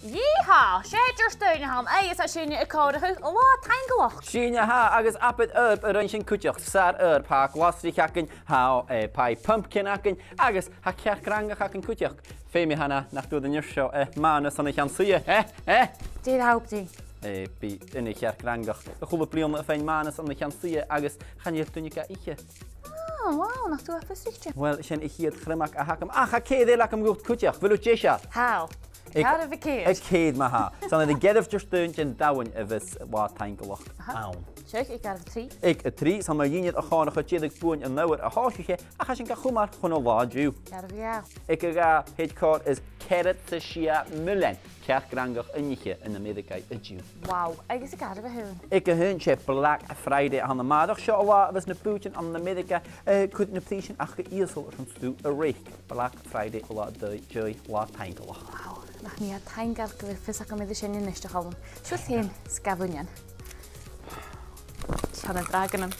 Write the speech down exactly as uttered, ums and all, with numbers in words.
Yeehaw! 'S e Diardaoin a th' ann, agus tha sinne a' comharrachadh Latha Taingealachd. Sin a tha, agus abair oidhirp a rinn sinn cuideachd, 's e oidhirp, tha glasraich againn, tha, eh, pie pumpkin againn, agus tha cearc-fhrangaich againn cuideachd. Feumaidh, a Hannah, nach d' fhuair thu an fhear seo, eh, màna son a' cheann-suidhe, eh, eh? Dè tha thu a' dèanamh? Eh, bidh aon chearc-fhrangach a h-uile bliadhna a' faighinn màna son a' cheann-suidhe agus chan eil duine ga ithe. Ah, wow, nach tu a tha fiosraichte. Uill, sin a' chiad chriomag a th' agam. Ach tha ceithir eile agam dhut cuideachd, a bheil thu deiseil? Tha. Ag, Càit a bheil ceithir? Ag ceithir ma-thà. 'S ann air a' cheathramh Diardaoin den Domhain a bhios Latha Taingealachd ann. Seadh, aig a' cheathramh trì. Aig a trì, 's ann mar a dh'fheumas tu a chomharrachadh dìreach bùthan an adhair a thòisich e, ach tha sinn ga chumail chun an latha an-diugh. Ceathramh a dhà. Aig a dhà, thèid còrr is ceathrad 's a sia millean cearc-fhrangach aithnichte ann an Ameireagaidh an-diugh. Wow, agus aig a' cheathramh a h-aon? Aig a h-aon, 's e Black Friday a th' ann a-màireach. Seo an latha a bhios na bùithtean ann an Ameireagaidh, eh, a' cur na prìsean aca ìosal airson stuth a reic. Black Friday, an latha an dèidh, dèidh Latha Taingealachd. Wow, nach mi a' taingeil gu bheil fios agam air sin a-nis, a Chaluim. Siuthad fhèin, 's gabh uinnean. Tha na dràganan.